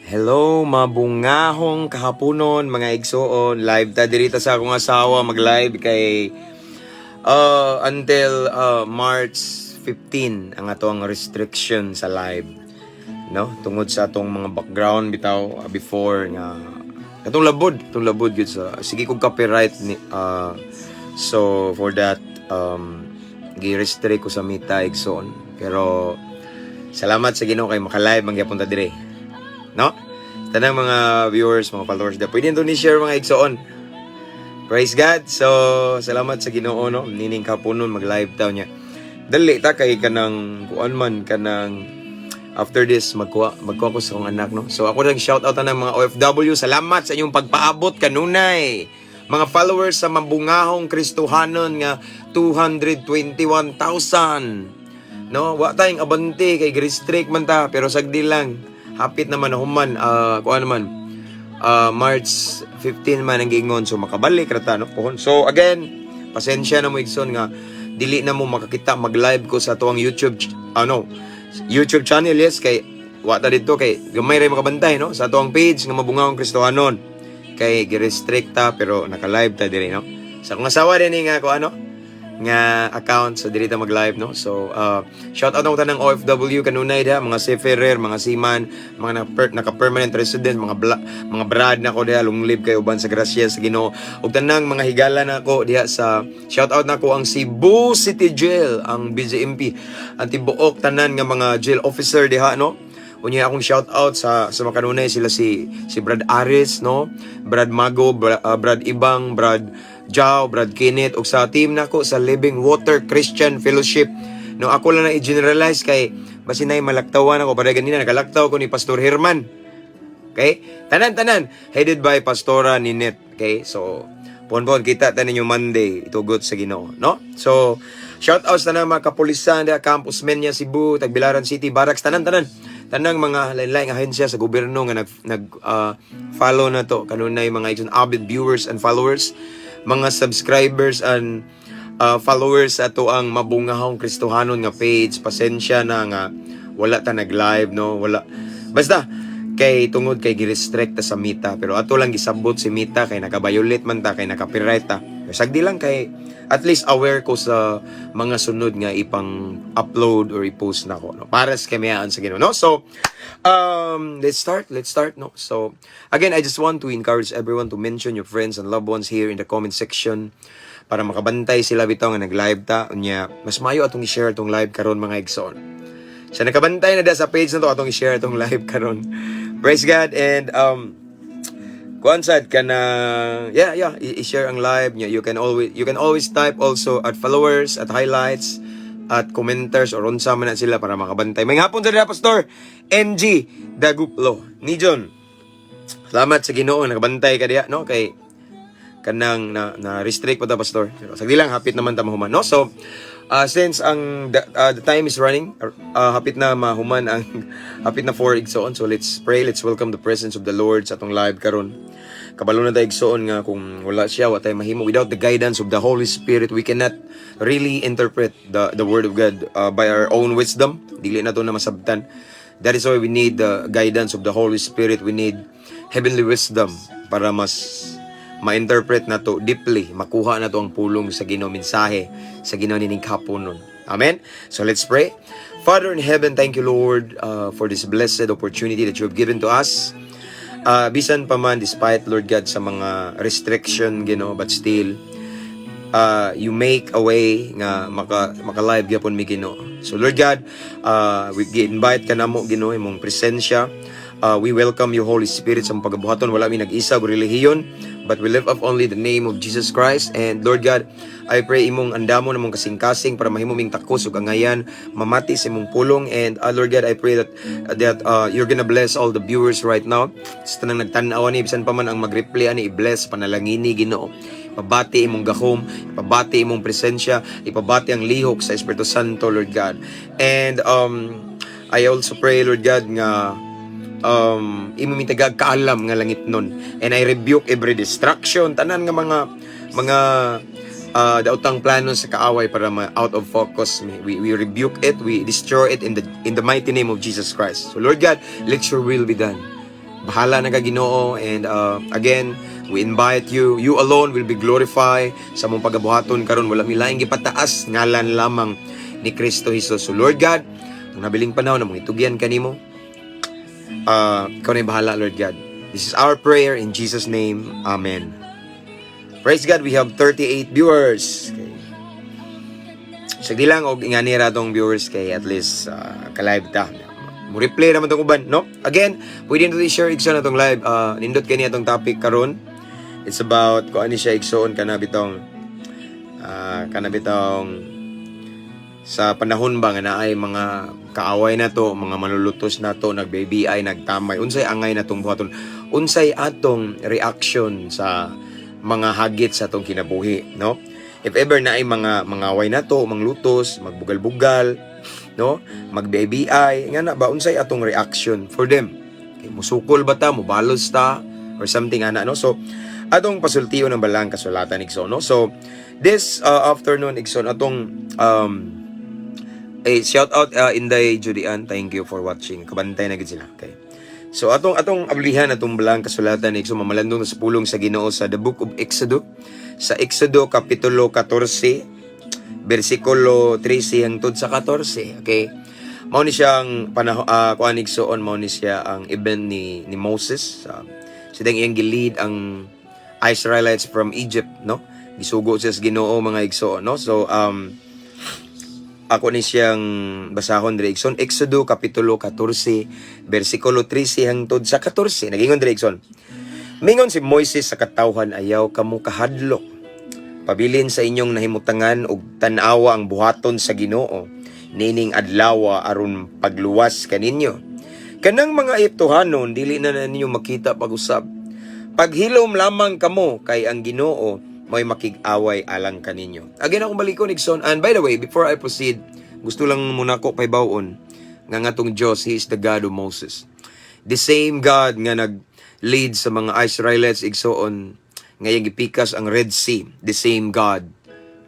Hello, mabungahong kahaponon, mga igsoon. Live ta dirita sa akong asawa, mag-live kay until March 15 ang ato ang restriction sa live. No? Tungod sa atong mga background bitaw before nga katong labod gyud sa sige kog copyright ni so for that gi-restrict ko sa Meta, igsoon. Pero salamat sa Ginoo kay maka-live man gyapon ta dire. No? Tanang mga viewers, mga followers da. Pwede nito ni share, mga igsoon. Praise God. So, salamat sa Ginoo, no. Nining kapunon mag-live taw niya. Dali ta kay kanang kuan man, kanang after this magkuha ko sa akong anak, no. So ako lang, shout out na ng mga OFW. Salamat sa inyong pagpaabot kanunay. Mga followers sa Mabungahong Kristohanon nga 221,000. No, wa tayong abante kay restrict man ta, pero sagdi lang. Hapit naman na human, kuan naman. March 15 man ang giingon, so makabalik ra ta, no, pohon. So again, pasensya na mo, igsoon, nga dili na mo makakita mag-live ko sa tuang YouTube ano, YouTube channel, yes, kay wa ta dito kay gamay ra makabantay, no, sa tuang page nga Mabungahong Kristohanon kay gi-restrict ta, pero naka-live ta diri, no, sa akong asawa din nga ko ano nga account sa diri ta mag-live, no. So shout out na ko tanang OFW kanunay diha, mga seafarer, mga seaman, mga naka-permanent resident, mga brad na ko diha, long live kayo uban sa grasya sa Ginoo, ug tanang mga higala nako diha sa, shout out nako ang Cebu City Jail, ang BJMP, ang tibuok tanan nga mga jail officer diha, no. Unya akong shout out sa makanunay sila si Brad Aris, no, Brad Mago, Brad Ibang, Brad Jao, Brad Kenneth, ug sa team nako sa Living Water Christian Fellowship. No, ako lang na i-generalize kay basin nay malaktawan ako para ganina nakalaktaw ko ni Pastor Herman. Okay? Tanan tanan headed by Pastora Ninette. Okay? So pon-pon kita ta ninyo Monday, itugot sa Ginoo, no? So shout out sa tanang mga kapulisan diha, Campus Menya Cebu, Tagbilaran City, Barracks, tanan tanan. Tanang mga lain-laing ahensya sa gobyerno nga nag nag follow na to kanunay, mga igsoon, avid viewers and followers, mga subscribers and followers ato ang Mabungahong Kristohanon nga page. Pasensya na nga wala ta nag-live, no, wala basta kay tungod kay gi-restrict ta sa Meta, pero ato lang gisabot si Meta kay naka-violate man ta, kay naka-copyright ta. Pero sagdi lang kay at least aware ko sa mga sunod nga ipang upload or i-post na ko, no, para sa kamayaan sa Ginoo, no. So let's start, no. So again, I just want to encourage everyone to mention your friends and loved ones here in the comment section para makabantay sila bitaw nga nag-live ta. Unya mas maayo atong i-share atong live karon, mga igsoon. Sa nakabantay na da sa page na to, atong i-share atong live karon. Praise God. And kuan sad ka na, yeah, i-share ang live niya. You can always type also at followers, at highlights, at commenters or unsa man na sila para makabantay. May hapon sa dira, Pastor NG Daguplo ni John. Salamat sa Ginoo nakabantay ka diha, no, kay kanang na restrict pa ta, Pastor. Pero sagdi lang, hapit naman ta mahuman, no. So since ang the time is running, hapit na mahuman ang hapit na 4, igsoon. So let's pray, let's welcome the presence of the Lord sa atong live karon. Kabalo na tayo, igsoon, nga kung wala siya, wa tayo mahimo. Without the guidance of the Holy Spirit, we cannot really interpret the word of God by our own wisdom. Dili na to na masabtan. That is why we need the guidance of the Holy Spirit. We need heavenly wisdom para mas ma-interpret na to deeply, makuha na to ang pulong sa Ginoo, mensahe sa Ginoo nining kapunon. Amen. So let's pray. Father in heaven, thank you, Lord, for this blessed opportunity that you have given to us. Bisan pa man, despite, Lord God, sa mga restriction, Ginoo, but still you make a way nga maka live gyapon mi, Ginoo. So Lord God, we invite ka namo, Ginoo, imong presensya. We welcome you, Holy Spirit, sa among pagabuhaton. Wala mi nag-isa og relihiyon, but we lift up only the name of Jesus Christ. And Lord God, I pray imong andamo namong kasing-kasing para mahimo ming takos ug angayan mamati sa imong pulong. And Lord God, I pray that that you're gonna bless all the viewers right now. Sa tanang nagtan-aw ani, bisan pa man ang mag-reply ani, i-bless, panalangini, Ginoo. Ipabati imong gahom, ipabati imong presensya, ipabati ang lihok sa Espiritu Santo, Lord God. And I also pray, Lord God, nga imo mi tagag kaalam nga langit nun. And I rebuke every distraction, tanan nga mga daotang plano sa kaaway para ma out of focus mi. We rebuke it, we destroy it in the mighty name of Jesus Christ. So Lord God, let your will be done. Bahala na ka, Ginoo, and again, we invite you. You alone will be glorified sa among pagabuhaton karon. Wala mi laing gipataas, ngalan lamang ni Kristo Jesus. So Lord God, ang nabiling panahon among itugyan kanimo. Ikaw na bahala, Lord God. This is our prayer in Jesus' name. Amen. Praise God, we have 38 viewers. Okay. Sagdi lang og ingani ra tong viewers kay at least ka-live ta. Mo replay naman tong uban, no? Again, pwede nito i-share, igsoon, atong live. Nindot kani atong topic karon. It's about kung ano siya, igsoon, kana bitong sa panahon ba nga naay mga kaaway na to, mga manlulutos na to, nag-BI, nagtamay, unsay angay na tong buhaton, unsay atong reaction sa mga hagit sa atong kinabuhi, no? If ever na ay mga away na to, manglutos, magbugal-bugal, no? Mag-BI, nga na ba, unsay atong reaction for them? Okay, musukol ba ta, mubalos ta, or something ana, no? So, atong pasultion ng balaang kasulatan, igsoon, no? So, this afternoon, igsoon, atong eh, shout out Inday Julian, thank you for watching. Kabantay na gid sila. Okay. So atong ablihan atong balaang kasulatan, igsoon, mamalandong sa pulong sa Ginoo sa the Book of Exodo. Sa Exodo kapitulo 14 bersikulo 13 hangtod sa 14. Okay. Mao ni siyang panahon kuan, igsoon, mao ni siya ang event ni Moses. Siya iyang gi-lead ang Israelites from Egypt, no? Gisugo siya sa Ginoo, mga igsoon, no? So ako ni siyang basahon diri, igsoon. Exodo kapitulo 14 bersikulo 13 hangtod sa 14. Nagingon diri, igsoon. Mingon si Moises sa katawhan, "Ayaw kamo kahadlok. Pabilin sa inyong nahimutangan ug tan-awa ang buhaton sa Ginoo nining adlawa aron pagluwas kaninyo. Kanang mga Ehiptohanon dili na ninyo makita pag-usab. Paghilom lamang kamo kay ang Ginoo may makig-away alang kaninyo." Again, akong balikon, igsoon. And by the way, before I proceed, gusto lang muna ko pahibaw-on nga ngatong Diyos, He is the God of Moses. The same God nga nag-lead sa mga Israelites, igsoon, nga iyang gipikas ang Red Sea. The same God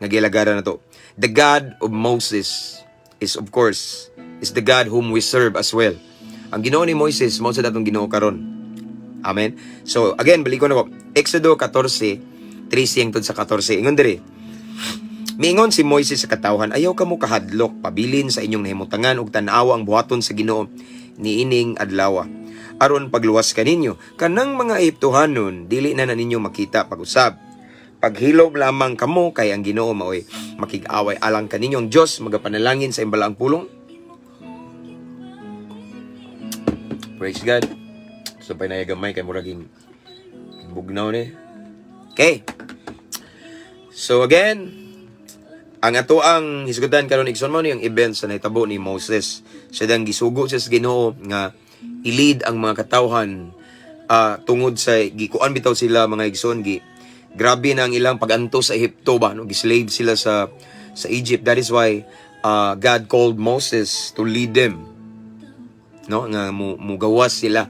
nga gilagaran na to. The God of Moses is, of course, is the God whom we serve as well. Ang Ginoo ni Moises, mao sa atong Ginoo karon. Amen. So again, balikon ako. Exodo 14, 13 hangtod sa 14. Ingon diri. Miingon si Moises sa katawhan, "Ayaw kamo kahadlok, pabilin sa inyong nahimutangan ug tan-awa ang buhaton sa Ginoo niining adlawa aron pagluwas kaninyo. Kanang mga Ehiptohanon dili na ninyo makita pag-usab. Paghilom lamang kamo kay ang Ginoo maoy makig-away alang kaninyo." Ang Dios magapanalangin sa imbalaang pulong. Praise God. So pay gamay kay muraging bugnaw ni. Okay. So again, ang ato ang hisgutan karon, igsoon, mao ni ang event sa nahitabo ni Moses. Siya dang gisugo siya sa Ginoo nga i-lead ang mga katawhan tungod sa gikuan bitaw sila, mga igsoon, gi grabe na ang ilang pag-antos sa Ehipto ba, no? Gislave sila sa Egypt. That is why God called Moses to lead them, no, nga mugawas sila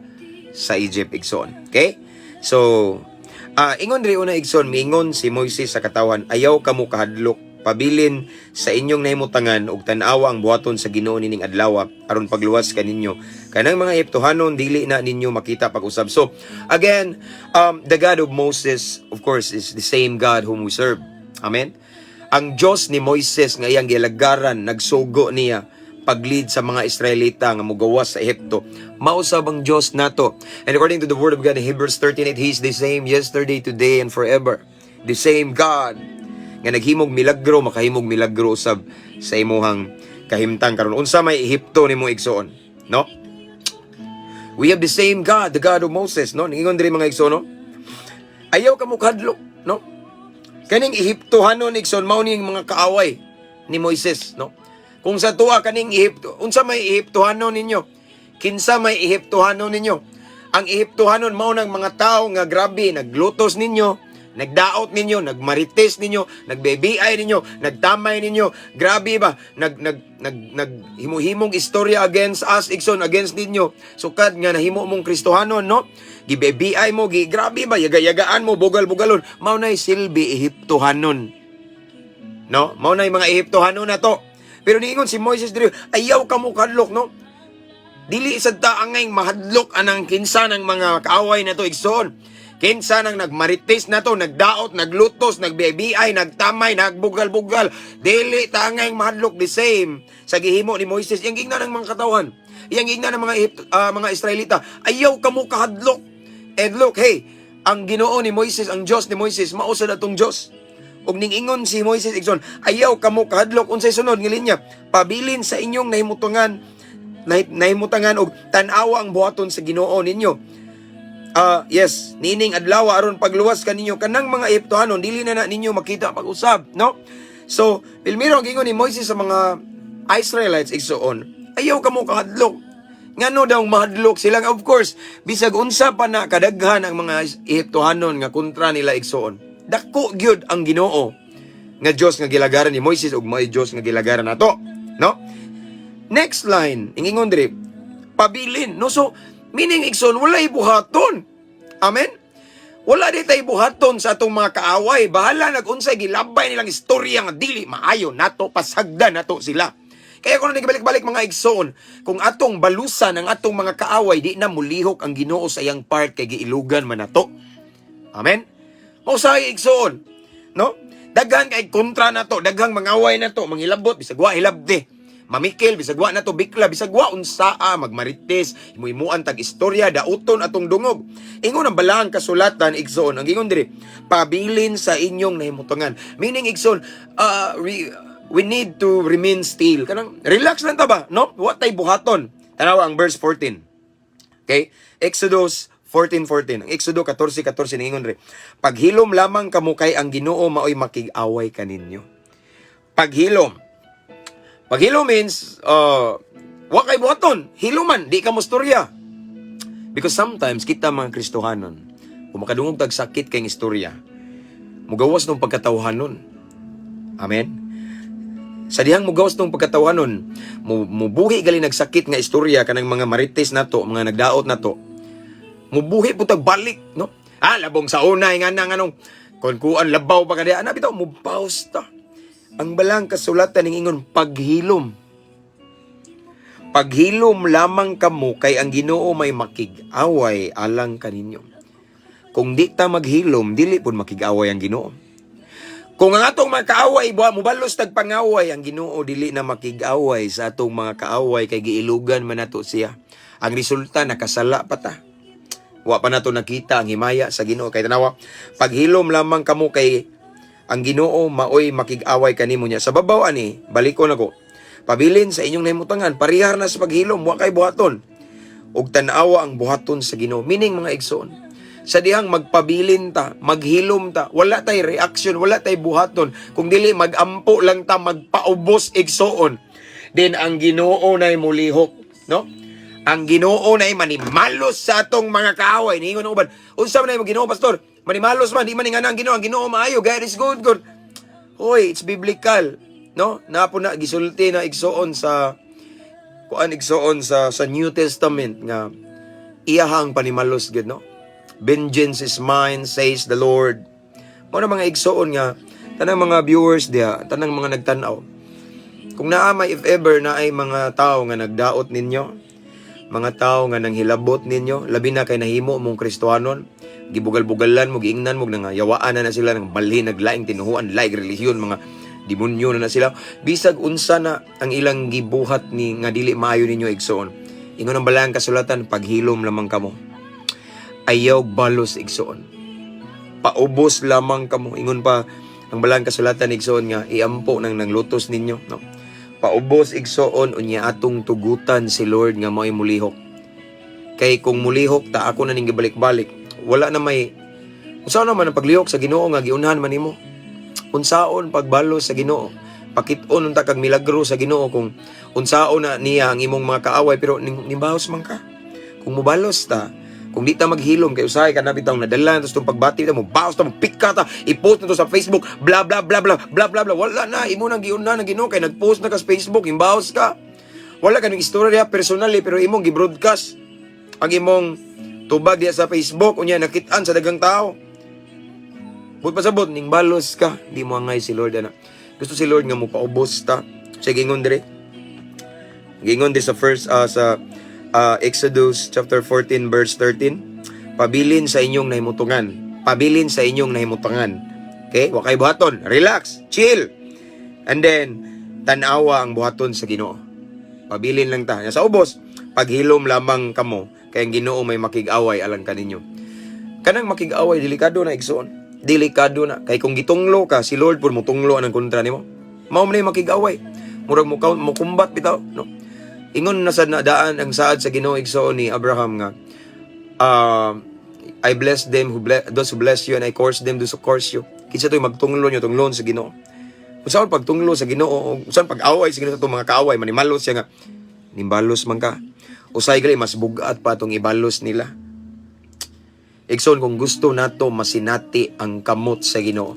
sa Egypt, igsoon. Okay? So, ingon diri una, igsoon, miingon si Moises sa katawhan, "Ayaw kamo kahadlok, pabilin sa inyong nahimutangan ug tan-awa ang buhaton sa Ginoo nining adlaw aron pagluwas kaninyo. Kanang mga Ehiptohanon dili na ninyo makita pag-usab." So, again, the God of Moses, of course, is the same God whom we serve. Amen. Ang Diyos ni Moises nga iyang gilagaran, nagsugo niya pag-lead sa mga Israelita nga mugawas sa Ehipto. Mausab ang Diyos nato. And according to the Word of God in Hebrews 13:8, He is the same yesterday, today, and forever. The same God nga naghimog milagro, makahimog milagro usab sa imuhang kahimtang karon. Unsa may Ehipto nimo, igsoon, no? We have the same God, the God of Moses, no? Ningon diri, mga igsoon, no? "Ayaw ka mo kahadlok," no? Kaning Ehiptohanon, igsoon, mao ni mga kaaway ni Moises, no? Kung sa tuwa kaning Ehipto, unsa may Ehiptohanon ninyo? Kinsa may Ehiptohanon ninyo? Ang Ehiptohanon mao nang mga tao nga grabe naglutos ninyo, nagdaot ninyo, nagmarites ninyo, nagbe-BI ninyo, nagtamay ninyo. Grabe ba? Nag nag nag nag himuhimong istorya against us, igsoon, against ninyo. Sukad nga nahimo mong Kristohanon, no? Gi-BI mo, gi grabe ba? Yaga-yagaan mo, bugal-bugalon. Mao nay silbi Ehiptohanon. No? Mao nay mga Ehiptohanon na to. Pero niingon si Moises diri, "Ayaw ka mo kadlok," no? Dili sad ta angay mahadlok anang kinsa ng mga kaaway nato, igsoon. Kinsa nang nagmarites nato, nagdaot, naglutos, nagbiay, nagtamay, nagbugal-bugal. Dili ta angay mahadlok, the same sa gihimo ni Moises. Iyang giingnan ng mga katawhan. Iyang giingnan ng mga Israelita. Ayaw kamo kahadlok. And look, hey, ang Ginoo ni Moises, ang Dios ni Moises, mao sad atong Dios. Ug ningingon si Moises, igsoon, ayaw kamo kahadlok. Unsay sunod nga linya? Pabilin sa inyong nahimutangan og tan-awa ang buhaton sa Ginoo ninyo. Ah, yes, niining adlaw aron pagluwas kaninyo kanang mga Ehiptohanon dili na na ninyo makita pag-usab, no? So, pilmiro ang gingon ni Moises sa mga Israelites, igsoon, ayaw kamo kahadlok. Ngano daw mahadlok sila? Of course, bisag unsa pa na kadaghan ang mga Ehiptohanon nga kontra nila, igsoon. Dako gyud ang Ginoo nga Dios nga gilagaran ni Moises ug mao'y Dios nga gilagaran nato, no? Next line, ingingon diri, pabilin, no? So, meaning, igsoon, wala buhaton. Amen? Wala di tay buhaton sa atong mga kaaway. Bahala nag unsay gilabay nilang istorya nga dili maayo nato, pasagdan nato sila. Kaya kung balik-balik, mga igsoon, kung atong balusan ang atong mga kaaway, di na mulihok ang Ginoo sa iyang part kay giilugan man nato. Amen? Mausahay, igsoon. No? Daghan kay kontra nato, daghang mangaway nato, mangilabot bisag wa hilabdi. Mamikil bisag wa nato bikla, bisag wa unsaa magmarites, himuhimuan tag istorya, dauton atong dungog. Ingon ang balaang kasulatan, igsoon, ang ingon diri, pabilin sa inyong nahimutangan. Meaning, igsoon, we need to remain still. Kanang relax lang ta ba, no? Wa tay buhaton. Tanawa ang verse 14. Okay? Exodus 14:14. Ang Exodo 14:14 ningon diri. Paghilom lamang kamo kay ang Ginoo maoy makig-away kaninyo. Paghilom. Paghilom means wa kay buhaton. Hiluman, di ka mostorya. Because sometimes kita mga Kristohanon, kung makadungog tag sakit kay istorya, mugawas nung pagkatawhanon. Amen. Sa dihang mugawas nung pagkatawhanon, mubuhi gali nagsakit nga istorya kanang mga marites nato, mga nagdaot nato. Mubuhi po tag balik, no? Ah, labong sa una nga na nganong kon kuan labaw pa kadiya ana bitaw mubaws ta. Ang balang kasulatan ning ingon paghilom. Paghilom lamang kamo kay ang Ginoo may makig-away alang kaninyo. Kung di ta maghilom, dili pud makig-away ang Ginoo. Kung ang atong mga kaaway buha mobalos tag pangaway, ang Ginoo dili na makig-away sa atong mga kaaway kay giilugan man nato siya. Ang resulta, nakasala pa ta. Wa pa nato nakita ang himaya sa Ginoo kay tanawa, paghilom lamang kamo kay ang Ginoo maoy makig-away kanimo niya. Sa babaw ani, balikon ako. Pabilin sa inyong nahimutangan, parihar na sa paghilom, wa kay buhaton. Ug tan-awa ang buhaton sa Ginoo. Meaning, mga igsoon, sa dihang magpabilin ta, maghilom ta, wala tay reaction, wala tay buhaton. Kung dili magampo lang ta, magpaubos, igsoon. Then ang Ginoo nay mulihok, no? Ang Ginoo nay manimalos sa atong mga kaaway. Niingon ang uban, unsa man nay Ginoo, pastor? Manimalos man, di man nga ang Ginoo, ang Ginoo maayo, God is good, good. Hoy, it's biblical, no? Napo na gisulti na, igsoon, sa kuan, igsoon, sa New Testament nga iyahang panimalos gid, no? Vengeance is mine, says the Lord. Mao na, mga igsoon, nga tanang mga viewers diha, tanang mga nagtan-aw. Kung naa may, if ever na ay mga tao nga nagdaot ninyo, mga tao nga nanghilabot ninyo, labi na kay nahimo mong Kristohanon, gibugal-bugalan mo, giingnan mo nga yawaan na na sila ng balhin, naglaing tinuhuan, laing relihiyon, mga demonyo na na sila. Bisag unsa na ang ilang gibuhat ni nga dili maayo ninyo, igsoon. Ingon ang balang kasulatan, paghilom lamang kamo. Ayaw balos, igsoon. Paubos lamang kamo. Ingon pa ang balang kasulatan, igsoon, nga iampo nang nanglutos ninyo, no? Paubos, igsoon, unya atong tugutan si Lord nga mao'y mulihok. Kay kung mulihok ta, ako na ning gibalik-balik, wala na may unsaon naman ang paglihok sa Ginoo nga giunhan man nimo. Unsaon pagbalos sa Ginoo? Pakit-on unta kag milagro sa Ginoo kung unsaon na niya ang imong mga kaaway pero ning nibalos man ka. Kung mubalos ta, kung di ta maghilom kay usahay ka na bitawng nadala na tong pagbati ta mo baos ta mo pika ta i-post na to sa Facebook, bla bla bla bla bla bla bla, wala na imo nang giunhan ng Ginoo kay nag-post na ka sa Facebook, imbaos ka. Wala ka ning istorya personally pero imong gi-broadcast ang imong tubag diya sa Facebook, unya nakit-an sa daghang tao. But pasabot ning balos ka, di mo angay si Lord ana. Gusto si Lord nga mo paubos ta. Sige, ingon dire. Gingon di sa first sa Exodus chapter 14 verse 13. Pabilin sa inyong nahimutangan. Pabilin sa inyong nahimutangan. Okay? Wa kay buhaton. Relax, chill. And then tan-awa ang buhaton sa Ginoo. Pabilin lang ta. Sa ubos, paghilom lamang kamo kay ang Ginoo may makig-away alang kaninyo. Kanang makig-away, delikado na, igsoon. Delikado na kay kung gitunglo ka, si Lord pud mutunglo anang kontra nimo. Mao man na makig-away. Murag mo mo kumbat bitaw, no? Ingon na sa daan ang saad sa Ginoo, igsoon, ni Abraham nga "I bless them who bless those who bless you and I curse them those who curse you." Kinsa to'y magtunglo nyo, tunglon sa Ginoo. Kung saan pagtunglo sa Ginoo, kung saan pag-away sa Ginoo sa itong mga kaaway, manimalos siya nga nimbalos man ka. Usay gali mas bugat pa atong ibalos nila. Igsoon, kung gusto nato masinati ang kamot sa Ginoo,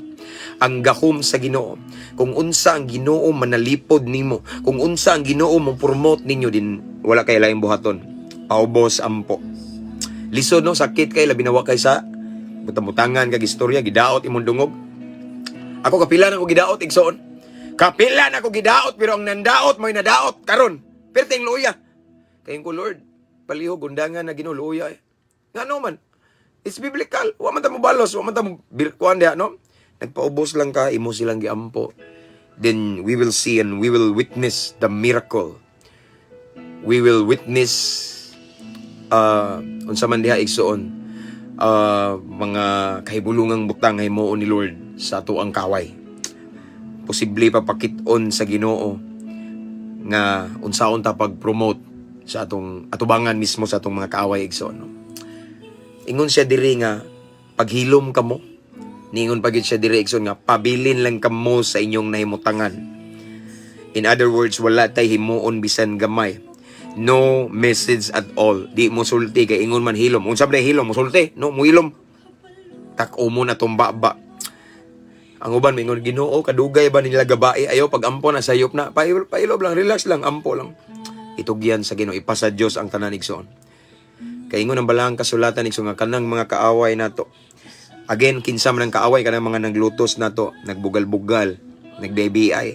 ang gahom sa Ginoo, kung unsa ang Ginoo manalipod nimo, kung unsa ang Ginoo mo promote ninyo din, wala kay laing buhaton. Paubos, ampo. Lisod, no, sakit kay, labi na wa kay sa butang-butangan kag istorya, gidaot imong dungog. Ako, kapila na ko gidaot, igsoon. Kapila na ko gidaot, pero ang nandaot mo'y nadaot karon. Perting luya. Kay ko, "Lord, palihog undangan na Ginoo, luya eh." Ngano man? It's biblical. Wa man ta mo balos, wa man ta mo kuan diha, no? Nagpaubos lang ka, imo silang giampo. Then we will see and we will witness the miracle. We will witness unsa man diha, igsoon, mga kahibulungang butang nga himuon ni Lord sa ato ang kaway. Posible pa pakit-on sa Ginoo nga unsaon ta pag-promote sa atong atubangan mismo sa atong mga kaaway, igsoon, no? Ingon siya diri nga paghilom kamo. Niingon pa gyud siya diri, igsoon, nga pabilin lang kamo sa inyong nahimutangan. In other words, wala tay himuon bisan gamay. No message at all. Di mo sulti kay ingon man hilom. Unsa ba hilom? Musulti? No, muhilom. Tak-o mo na tumba ba. Ang uban mingon, "Ginoo, kadugay ba nila gabae? Ayo pag ampo na, sayop na." Pailob lang, relax lang, ampo lang. Itugyan sa Ginoo, ipasa Dios ang tanan, igsoon. Kay ingon ang balahang kasulatan, igsoon, nga kanang mga kaaway nato. Again, kinsa man ang kaaway, kanang mga naglutos nato, nagbugal-bugal, nag-BBI.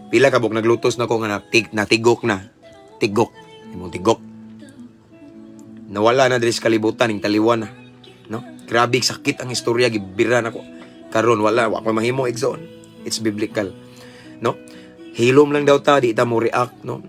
Pila ka buok naglutos nako nga natigok na. Tigok. Imong tigok. Nawala na diri sa kalibutan, ning taliwan na. No? Grabe sakit ang istorya, gibira nako. Karon wala, wa ko mahimo, igsoon. It's biblical. No? Hilom lang daw ta, di ta mo react, no?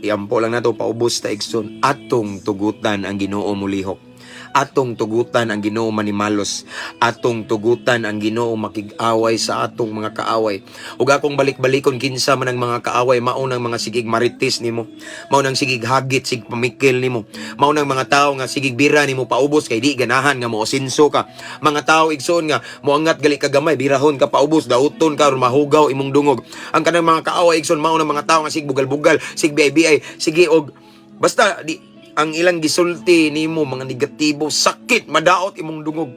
Iampo lang nato, paubos ta, igsoon. Atong tugutan ang Ginoo mulihok. Atong tugutan ang Ginoo manimalos. Atong tugutan ang Ginoo makig-away sa atong mga kaaway. Ug akong balik-balikon, kinsa man ang mga kaaway, mao nang mga sigig marites nimo. Mao nang sigig hagit, sig pamikil nimo. Mao nang mga tao nga sigig bira nimo paubos kay di ganahan nga mo asenso ka. Mga tao, igsoon, nga moangat gali ka gamay, birahon ka paubos, dauton ka aron mahugaw imong dungog. Ang kanang mga kaaway, igsoon, mao nang mga tao nga sig bugal-bugal, sig BI-BI, sige og basta di ang ilang gisulti nimo mga negatibo, sakit, madaot imong dungog.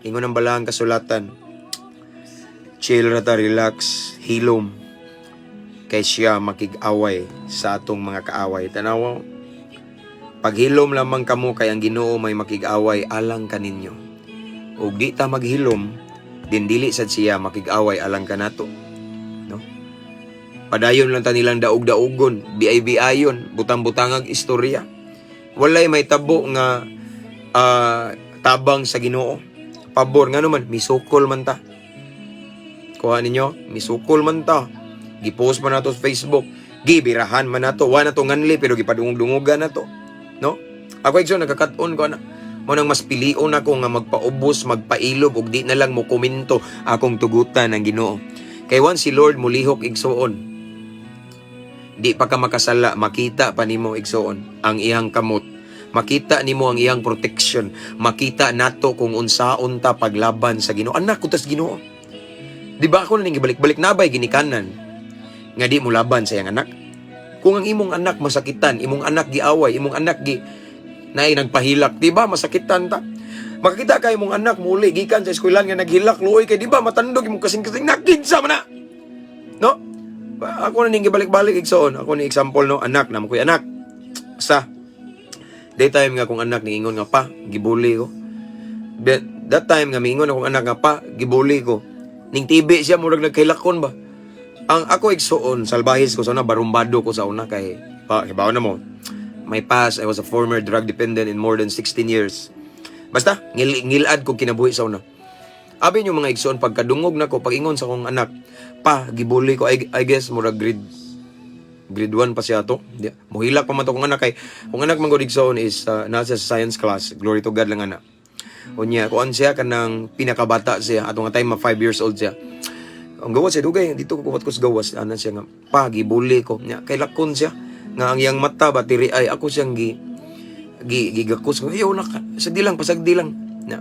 Ingon ang balahang kasulatan, chill ra ta, relax, hilom kay siya makig-away sa atong mga kaaway. Tanawa, paghilom lamang kamo kay ang Ginoo may makig-away alang kaninyo. Ug di ta maghilom din, dili sad siya makig-away alang kanato, no? Padayon lang ta nilang daog-daugon, BI-BI-yon, butang-butangag istorya. Walay may tabo nga tabang sa Ginoo. Pabor nga naman, misukol man ta. Kuha ninyo, misukol man ta. Gipost man nato sa Facebook, gibirahan man nato, wa na to nganli pero gipadungog-dungogan na to. No? Ako, igsoon, nagkakat-on ko ana. Mo nang mas pilion ako nga magpaubos, magpailob ug di na lang mo komento, akong tugutan ang Ginoo. Kay once si Lord mulihok, igsoon, di pa ka makasala, makita pa nimo, igsoon, ang iyang kamot. Makita nimo ang iyang protection. Makita nato kung unsaon ta paglaban sa Ginoo. Anak ko tas Ginoo. Di ba ako na ning gibalik-balik na bay ginikanan nga di mo laban sa iyang anak? Kung ang imong anak masakitan, imong anak giaway, imong anak gi naay nagpahilak, di ba masakitan ta? Makakita ka imong anak muli gikan sa eskwelahan nga naghilak, luoy kay, di ba matandog imong kasing-kasing, nakinsa man na. No? Ako na ning gibalik-balik, igsoon. Ako ni example, no, anak na mo ko'y anak. Sa day time nga akong anak niingon nga, "Pa, gibully ko." That time nga miingon akong anak nga, "Pa, gibully ko." Ning TV siya, murag nagkahilakon ba. Ang ako, igsoon, salbahis ko sa una, barumbado ko sa una kay pa hibaw na mo. My past, I was a former drug dependent in more than 16 years. Basta, ngilad ko kinabuhi sa una. Abi nyo, mga igsoon, pagkadungog nako, pag-ingon sa akong anak, "Pa, gibully ko." I guess, murag grade 1 pa siya to. Di, muhilak pa man to kung anak kay kung anak man gud, igsoon, is nasa sa science class. Glory to God lang ana. Unya, kuan siya, kanang pinakabata siya ato nga time, ma 5 years old siya. Ang gawas siya dugay dito ko kuwat ko sa gawas ana siya nga, "Pa, gibully ko." Nya kay lakon siya nga ang iyang mata ba tiri ay ako siyang gi gi gigakos ko. "Ayaw na ka. Sagdi lang, pasagdi lang." Nya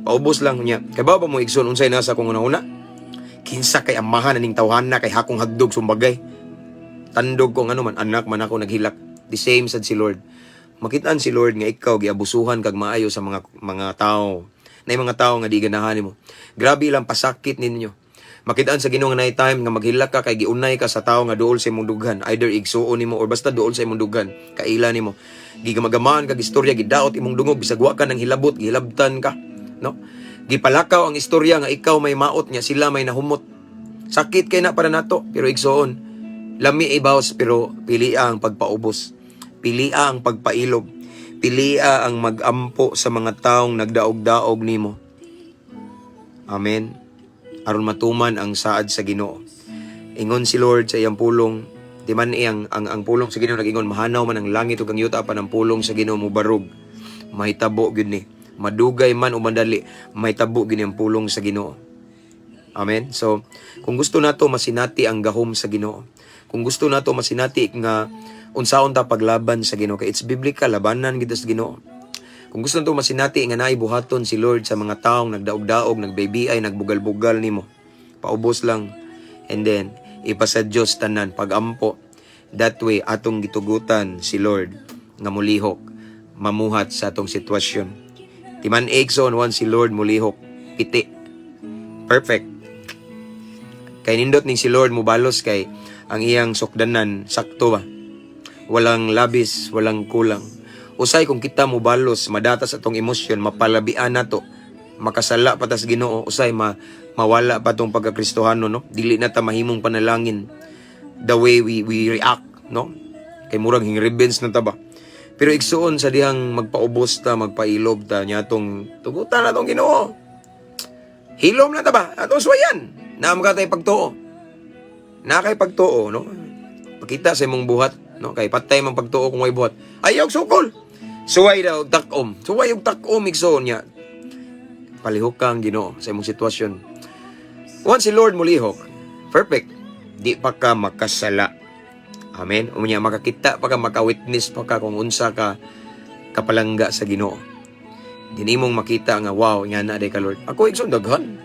paubos lang niya. Kay ba mo, igsoon, unsay nasa kong una-una? Kinsa kay amahan aning tawhana kay hakong hagdog sumbagay. Tandog ko, ano man, anak man ako naghilak. The same sad si Lord. Makitaan si Lord nga ikaw giabusuhan kag maayo sa mga tao. Na mga tao nga di ganahan nimo. Grabe lang pasakit ninyo. Makitaan sa Ginoo nga naay time nga maghilak ka kay giunay ka sa tao nga duol sa imong dughan, either igsuon nimo or basta duol sa imong dughan, kaila nimo. Gigamagamaan kag istorya, gidaot imong dungog bisag wa ka nang hilabot, gihilabtan ka, no? Gipalakaw ang istorya nga ikaw may maot nya sila may nahumot. Sakit kay na para nato, pero igsoon, lami ibaws, pero pilia ang pagpaubos. Pilia ang pagpailob. Pilia ang magampo sa mga taong nagdaog-daog nimo. Amen. Aron matuman ang saad sa Ginoo. Ingon si Lord sa iyang pulong, di man iyang ang pulong sa Ginoo nag-ingon, mahanaw man ang langit ug ang yuta, apan ang pulong sa Ginoo mubarog. Mahitabo gyud ni. Madugay man o madali, mahitabo gyud ni ang pulong sa Ginoo. Amen. So, kung gusto nato masinati ang gahom sa Ginoo, kung gusto nato masinati nga unsaon ta paglaban sa Ginoo, kay it's biblical, labanan kita sa Ginoo. Kung gusto nato masinati nga naay buhaton si Lord sa mga taong nagdaog-daog, nagbaybayay, nagbugal-bugal nimo, paubos lang and then ipasa Dios tanan pagampo. That way atong gitugutan si Lord nga mulihok, mamuhat sa atong sitwasyon. Timan igsoon, once si Lord mulihok, piti. Perfect. Kay nindot ning si Lord mubalos kay ang iyang sukdanan sakto ba. Walang labis, walang kulang. Usay kung kita mubalos, madata sa atong emosyon, mapalabian nato, makasala pa tas Ginoo, usay mawala pa tong pagkakristohano, no? Dili na ta mahimong panalangin the way we react, no? Kay murag hing revenge na ta ba. Pero igsuon, sa dihang magpaubos ta, magpailob ta, nya atong tugutan na tong Ginoo. Hilom na ta ba? Atong suwayan. Naa man kay pagtuo. Na kay pagtuo, no? Pakita sa imong buhat, no? Kay patay man pagtuo kung may buhat. Ayaw sukol. Suway daw og takom. Suway og takom, igsuon niya. Palihok ka ang Ginoo sa imong sitwasyon. Once si Lord mulihok, perfect. Di pa ka makasala. Amen. Unya makakita pa ka, maka-witness pa ka kung unsa ka kapalangga sa Ginoo. Di nimong makita nga wow, nga na ka Lord. Ako, igsoon, daghan.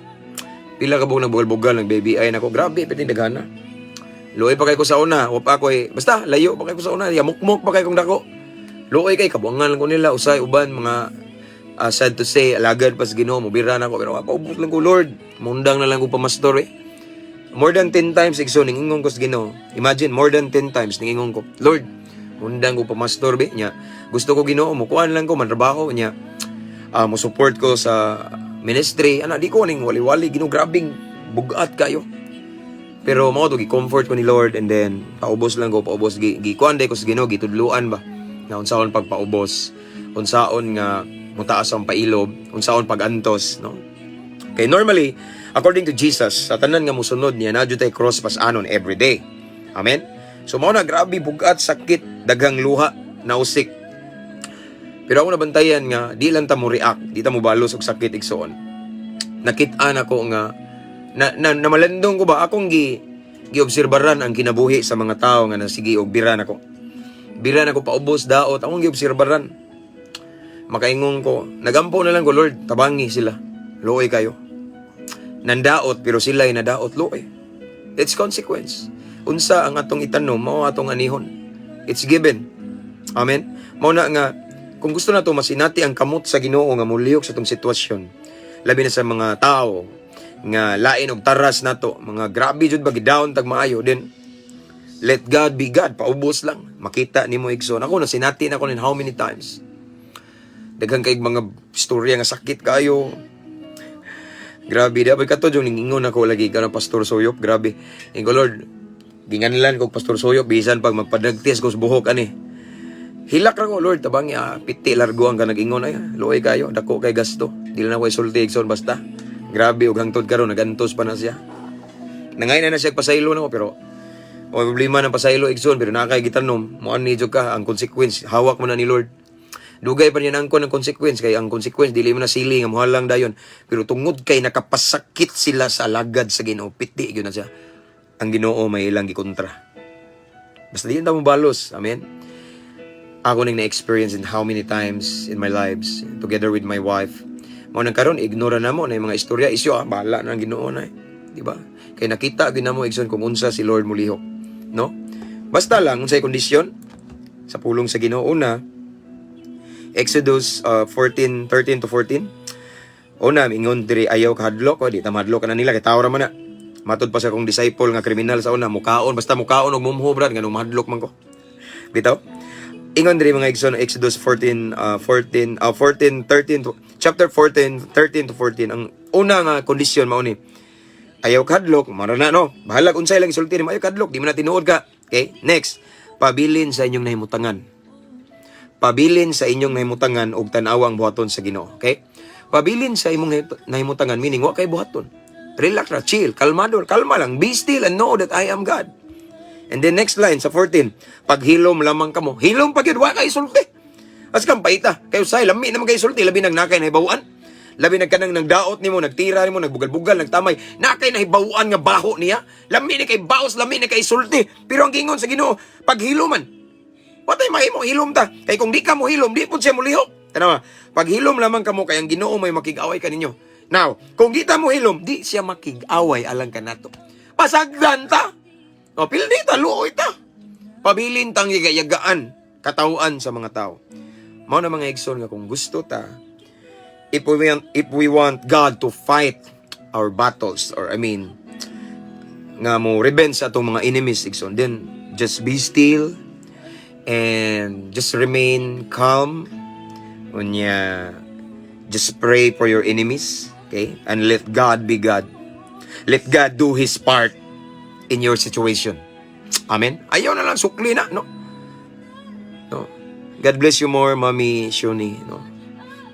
Pila ka buok nagbugal-bugal ng baby ay nako, grabe piti daghan na. Luoy pa kay ko sa una, wa pa ako eh. Basta layo pa kay ko sa una, yamukmok pa kay kong dako. Luoy kay kabuangan lang ko nila usay uban mga sad to say, alagad pa sa Ginoo, mobira na ako, pero paubos lang ko, "Lord. Mundang na lang ko pamastor eh." More than 10 times, igsoon, ningingon ko sa Ginoo. Imagine, more than 10 times ningingon ko, "Lord, mundang ko pamastor be." Nya gusto ko, Ginoo, mukuan lang ko mantrabaho nya mo support ko sa ministry ana, di ko ning wali-wali, Ginoo, grabing bugat kayo. Pero mao to, gi-comfort ko ni Lord and then paubos lang ko, paubos, gi kuan ko sa Ginoo, gitudluan ba na unsaon pagpaubos, unsaon nga mutaas ang pailob, unsaon pagantos, no? Kay normally, according to Jesus, sa tanan nga musunod niya, naa tay cross pas-anon every day. Amen. So mao na, grabe bugat, sakit, daghang luha, nausik. Pero ako nabantayan nga di lang ta mo react, di ta mo balos og sakit, igsoon. Nakit-an ako nga na, namalandong ko ba, akong giobserbaran ang kinabuhi sa mga tao nga nasigi og bira nako. Bira nako paubos, daot, akong giobserbaran. Makaingon ko, nagampo na lang ko, "Lord, tabangi sila. Luoy kayo." Nandaot pero sila ay nadaot, luoy. It's consequence. Unsa ang atong itanom, mao atong anihon. It's given. Amen. Mao na nga kung gusto nato masinati ang kamot sa Ginoo nga mulihok sa atong sitwasyon, labi na sa mga tao nga lain og taras nato, mga grabe jud ba gidown tag maayo, then let God be God, paubos lang. Makita nimo, igsoon. Ako nasinati na ko in how many times. Daghan kay mga istorya nga sakit kayo. Grabe, di ba kato yung ningingon ako lagi ka Pastor Soyop, grabe. Ingo, "Lord, ginganlan ko Pastor Soyop bisan pag magpadagtis ko sa buhok ani." Hilak ra ko, "Lord, tabangi, ah, piti largo ang ka nag-ingon ay, luoy kayo, dako kay gasto." Dili na ko isulti, igsoon, basta. Grabe og hangtod karon nagantos pa na siya. Nangay na na siya pasaylo nako, pero o problema ng pasaylo, igsoon, pero nakay gitanom, mo ani jud ka ang consequence, hawak mo na ni Lord. Dugay pa niya nangkon ang consequence, kay ang consequence dili mo na sili nga mohalang dayon, pero tungod kay nakapasakit sila sa alagad sa Ginoo, piti gyud na siya. Ang Ginoo may ilang gikontra. Basta di ta mo balos. Amen. Ako nang na-experience in how many times in my lives together with my wife. Mao nang karon ignore na mo na yung mga istorya isyo, ah, bahala na ang Ginoo na eh. Di ba? Kay nakita gyud namo, igsoon, kung unsa si Lord mulihok, no? Basta lang unsay kondisyon sa pulong sa Ginoo. Una, Exodus 14, 13 to 14. Una, ingon diri, ayaw kahadlok, o di ta mahadlok ka na nila kay tao ra man na. Matod pa sa akong disciple nga kriminal sa una, mukaon basta mukaon og mumho, brad, nganong mahadlok man ko. Bitaw? Ingon diri, mga igsoon, Exodus 14 14 14 13 to, chapter 14 13 to 14. Ang una nga kondisyon mao ni ayaw kadlok, mara na, no. Bahalag unsay lang isulti nimo, ayaw kadlok, di man na tinuod ka. Okay? Next, pabilin sa inyong nahimutangan. Pabilin sa inyong nahimutangan og tan-awa ang buhaton sa Ginoo. Okay? Pabilin sa imong nahimutangan, meaning wa kay buhaton. Relax ra, chill, kalmado, kalma lang. Be still and know that I am God. And then next line sa 14, paghilom lamang kamo. Hilom pa gyud, wa kay sulti. As kang paita, kayo say lami naman kay sulti, labi nag nakay nahibaw-an. Labi nag kanang nagdaot nimo, nagtira nimo, nagbugal-bugal, nagtamay. Nakay nahibaw-an nga baho niya. Lami ni kay baos, lami ni kay sulti. Pero ang gingon sa Ginoo, paghiloman. Watay mahimo, hilom ta. Kay kung di ka mo hilom, di pud siya mulihok. Tanawa, paghilom lamang kamo kay ang Ginoo may makig-away kaninyo. Now, kung di ta mo hilom, di siya makig-away alang kanato. Pasagdan ta. O, pildi ta, luoy ta. Pabilin tang yagaan, katawhan sa mga tao. Mao na, mga igsoon, nga kung gusto ta, if we want God to fight our battles, or I mean, nga mo revenge sa atong mga enemies, igsoon, then just be still and just remain calm. Unya, just pray for your enemies, okay? And let God be God. Let God do His part in your situation. Amen? Ayaw na lang, sukli na, no? No. God bless you more, Mami Shoni, no?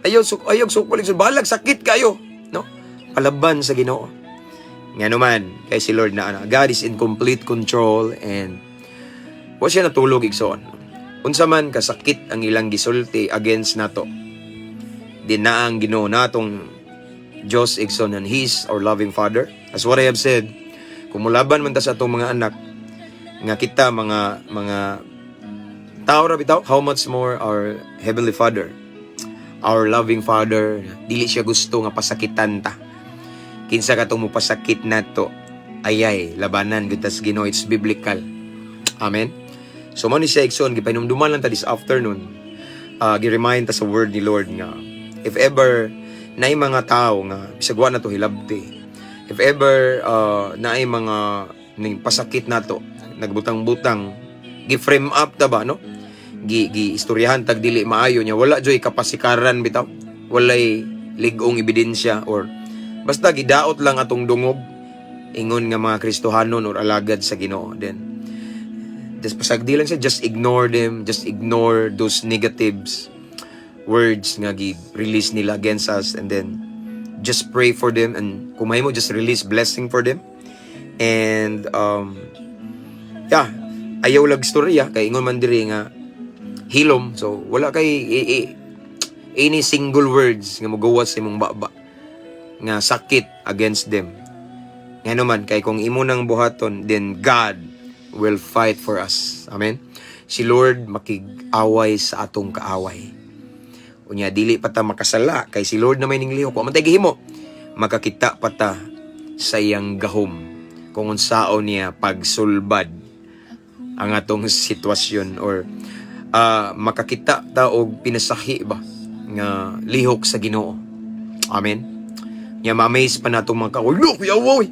Ayaw sukli, so balag sakit kayo, no? Palaban sa Ginoo. Nga naman, kay si Lord na ano, God is in complete control and wa siya natulog, igsoon. Unsa man kasakit ang ilang gisulti against nato, di na ang Ginoo natong Diyos, igsoon, and He is our loving Father. As what I have said, kung mulaban man ta sa atong mga anak, nga kita mga tao ra bitaw, how much more our Heavenly Father, our loving Father, dili siya gusto nga pasakitan ta. Kinsa katong mopasakit nato, ayay, labanan gyud tas Ginoo, it's biblical. Amen. So mo ni siya, igsoon, gipahinumduman lang ta this afternoon. Gi-remind ta sa word ni Lord nga if ever naay mga tao nga bisag wa na to hilabti, if ever naay mga ning pasakit nato, nagbutang-butang, gi-frame up ta ba, no? Gi istoryahan tag dili maayo niya, wala joy kapasikaran bitaw, walay lig-ong ebidensya or basta gidaot lang atong dungog, ingon nga mga Kristohanon or alagad sa Ginoo, then just pasagdi lang siya, just ignore them, just ignore those negatives words nga gi-release nila against us, and then just pray for them, and kung mahimo, just release blessing for them. And yeah, ayaw lag storya kay ingon man diri nga hilom, so wala kay any single words nga mogawas sa imong baba nga sakit against them. Nga naman kay kung imo nang buhaton, then God will fight for us. Amen. Si Lord makig-away sa atong kaaway. Unya dili pa ta makasala kay si Lord na may ninglihok. Wa man tay gihimo, makakita pa ta sa iyang gahom kung unsaon niya pagsulbad ang atong sitwasyon or makakita ta og pinasahi ba nga lihok sa Ginoo. Amen. Nya ma-amaze pa natong mga kaaway. Look, yawoy!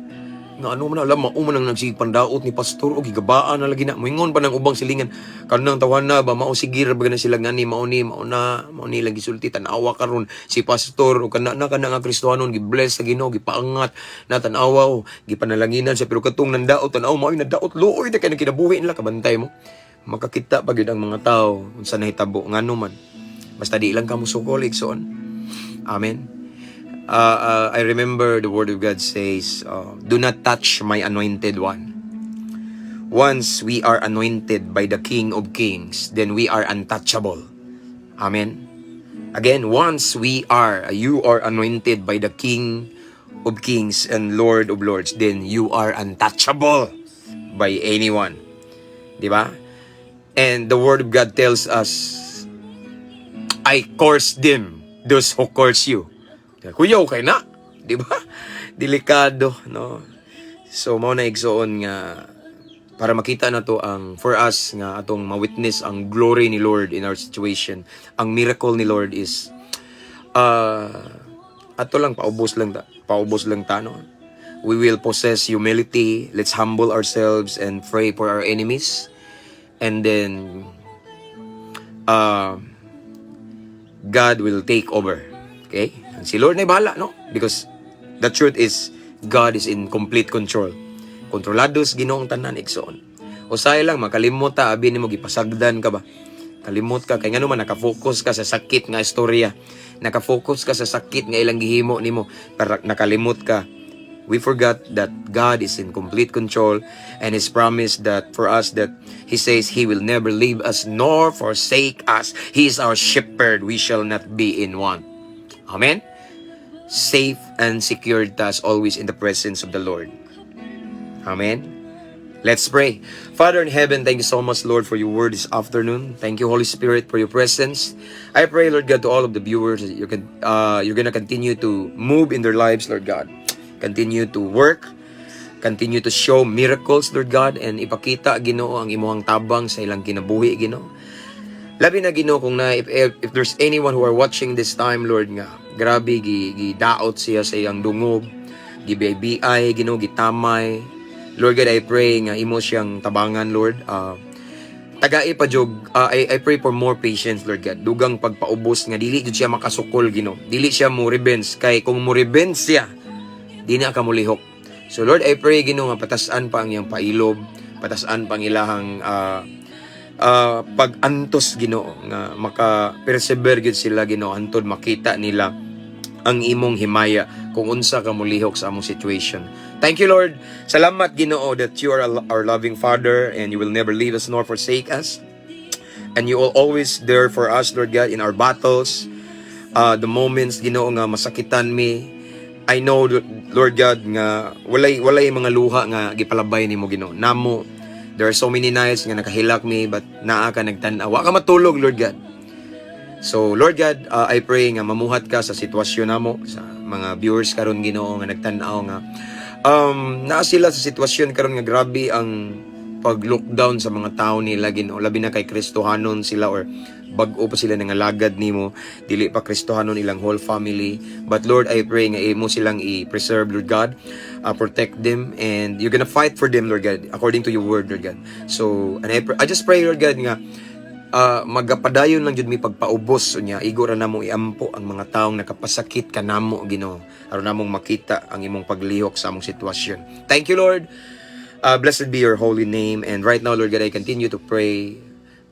Nga ano man alam, mao man ang nagsigpandaot ni pastor o gigabaan na lagi na. Moingon pa ng ubang silingan. Kanang tawan na ba, mao sigir ba na sila ngani, mao ni, mao na, mao ni lang gisulti, tan-awa karon si pastor o kana na kana nga Kristohanon, gi-bless sa Ginoo, gipaangat na, tan-awa o gipanalanginan siya, pero katong nandaot, tan-aw mao nadaot, luoy na kay kinabuhi nila, kabantay mo. Makakita pa gyud ang mga tao unsa nahitabo, ngano man. Basta di lang ka musukol, igsoon. Amen. I remember the word of God says, "Do not touch my anointed one." Once we are anointed by the King of Kings, then we are untouchable. Amen. Again, once you are anointed by the King of Kings and Lord of Lords, then you are untouchable by anyone. Di ba? And the word of God tells us, "I curse them, those who curse you." Kuya, okay na. Di ba? Delikado, no? So, mao na, igsoon, nga para makita na to ang for us nga atong ma-witness ang glory ni Lord in our situation. Ang miracle ni Lord is ato lang paubos lang ta, paubos lang ta, no? We will possess humility. Let's humble ourselves and pray for our enemies. And then God will take over. Okay? And si Lord na bahala, no? Because the truth is, God is in complete control. Kontrolado sa Ginoong tanan, igsoon. Usahay lang makalimot ta, abi nimo gipasagdan ka ba? Kalimot ka kay ngano man nakafocus ka sa sakit nga istorya. Nakafocus ka sa sakit nga ilang gihimo nimo pero nakalimot ka. We forgot that God is in complete control and His promise that for us that He says He will never leave us nor forsake us. He is our shepherd. We shall not be in want. Amen? Safe and secured us always in the presence of the Lord. Amen. Let's pray. Father in heaven, thank you so much, Lord, for your word this afternoon. Thank you, Holy Spirit, for your presence. I pray, Lord God, to all of the viewers, that you're gonna continue to move in their lives, Lord God. Continue to work, continue to show miracles, Lord God, and ipakita, Ginoo, ang imuhang tabang sa ilang kinabuhi, Ginoo. Labi na, Ginoo, kung na if there's anyone who are watching this time, Lord, nga grabe gi gidaot siya sa iyang dungog, gi-BI, Ginoo, gitamay. Lord God, I pray nga imo siyang tabangan, Lord. Tagai pa jud, I pray for more patience, Lord God. Dugang pagpaubos nga dili jud siya makasukol, Ginoo. Dili siya mo revenge kay kung mo revenge siya, di na ka mulihok. So Lord, I pray, Ginoo, nga patasan pa ang iyang pailob, patasan pa ang ilahang pag-antos, Ginoo, nga maka-persevere gyud sila, Ginoo, hantod makita nila ang imong himaya kung unsa ka mulihok sa among situation. Thank you, Lord. Salamat, Ginoo, that you are our loving Father and you will never leave us nor forsake us. And you are always there for us, Lord God, in our battles, the moments, Ginoo, nga masakitan mi. I know, Lord God, nga walay mga luha nga gipalabay nimo, Ginoo. Namo, there are so many nights nga nakahilak mi, but naa ka nagtan-aw. Wa ka matulog, Lord God. So, Lord God, I pray nga mamuhat ka sa sitwasyon namo, sa mga viewers karon, Ginoo, nga nagtan-aw nga naa sila sa sitwasyon karon nga grabe ang pag-lockdown sa mga tao nila, Ginoo, labi na kay Kristohanon sila or bag-o pa sila nangalagad nimo, dili pa Kristohanon ilang whole family. But Lord, I pray nga imo silang i-preserve, Lord God, protect them and you're gonna fight for them, Lord God, according to your word, Lord God. So, and I just pray, Lord God, nga magapadayon lang jud mi pagpaubos unya igo ra namo iampo ang mga taong nakapasakit kanamo, Ginoo, aron namong makita ang imong paglihok sa among sitwasyon. Thank you, Lord. Blessed be your holy name. And right now, Lord God, I continue to pray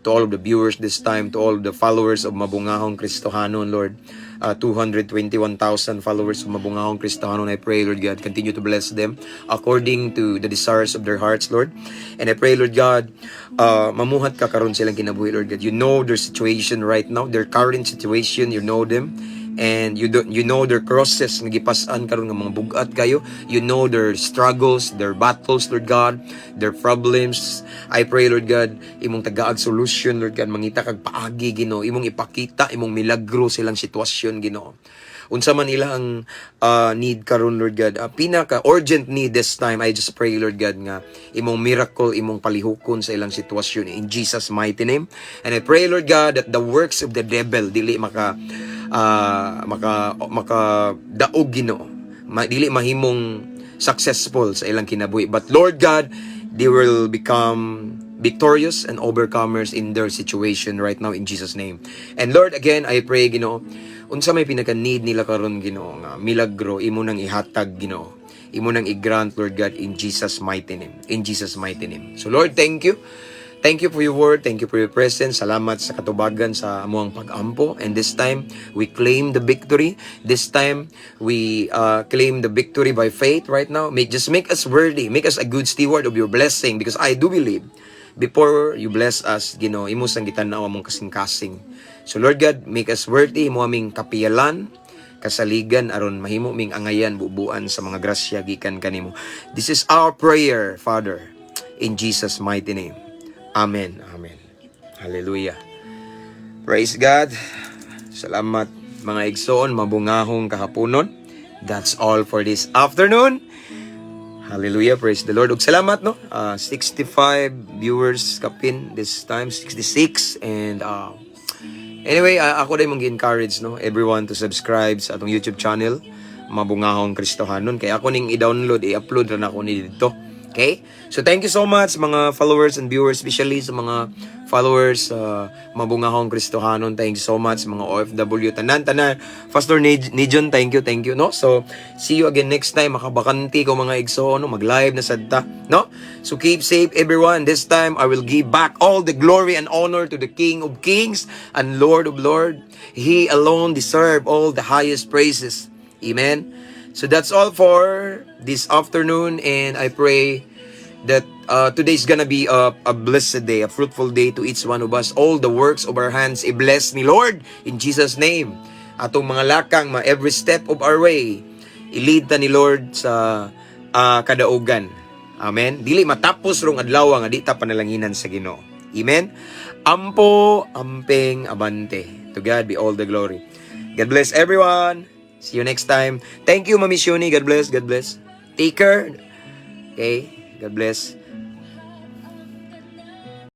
to all of the viewers this time, to all of the followers of Mabungahong Kristohanon, Lord. 221,000 followers of Mabungahong Kristohanon. I pray, Lord God, continue to bless them according to the desires of their hearts, Lord. And I pray, Lord God, mamuhat ka karon silang kinabuhi, Lord God. You know their situation right now, their current situation, you know them. And you don't you know their crosses nga gipas-an karon nga mga bugat kayo. You know their struggles, their battles, Lord God, their problems. I pray, Lord God, imong tagaag solution, Lord God, mangita kag paagi, Ginoo, imong ipakita imong milagro silang sitwasyon, Ginoo. Unsa man ila ang need karon, Lord God, pinaka urgent need this time, I just pray, Lord God, nga imong miracle imong palihukon sa ilang sitwasyon in Jesus' mighty name. And I pray, Lord God, that the works of the devil dili maka maka maka daog, Ginoo, dili mahimong successful sa ilang kinabuhi, but Lord God, they will become victorious and overcomers in their situation right now in Jesus' name. And Lord, again, I pray, Ginoo, unsa may pinaka need nila karon, Ginoo, nga milagro imo nang ihatag, Ginoo, imo nang i-grant, Lord God, in Jesus' mighty name, in Jesus' mighty name. So Lord, thank you. Thank you for your word. Thank you for your presence. Salamat sa katubagan sa amuang pag-ampo. And this time, we claim the victory. This time, we claim the victory by faith right now. Just make us worthy. Make us a good steward of your blessing because I do believe before you bless us, Ginoo, imo sang gitan-aw among kasing-kasing. So Lord God, make us worthy, imo aming kapiyalan, kasaligan aron mahimo ming angayan bubuan sa mga grasya gikan kanimo. This is our prayer, Father, in Jesus' mighty name. Amen. Amen. Hallelujah. Praise God. Salamat, mga igsoon, mabungahong kahaponon. That's all for this afternoon. Hallelujah, praise the Lord. Ug salamat, no. 65 viewers kapin this time, 66, and anyway, ako din mong encourage, no, everyone to subscribe sa atong YouTube channel, Mabungahong Kristohanon, kay ako ning i-download, i-upload ra nako ni dito. Okay? So thank you so much, mga followers and viewers, especially sa mga followers Mabungahong Kristohanon. Thank you so much, mga OFW, tanan tanan. Pastor Nijon, thank you, no? So see you again next time makabakanti ko, mga igsoon, no, mag-live na sad ta, no? So keep safe, everyone. This time I will give back all the glory and honor to the King of Kings and Lord of Lords. He alone deserve all the highest praises. Amen. So that's all for this afternoon, and I pray that today's gonna be a blessed day, a fruitful day to each one of us. All the works of our hands, i-bless ni Lord in Jesus' name. Atong mga lakang, mga every step of our way, i-lead ta ni Lord sa kadaugan. Amen. Dili matapos rong adlaw nga di ta panalanginan sa Ginoo. Amen. Ampo, amping, abante. To God be all the glory. God bless everyone. See you next time. Thank you, Mami Shuni. God bless. God bless. Take care. Okay. God bless.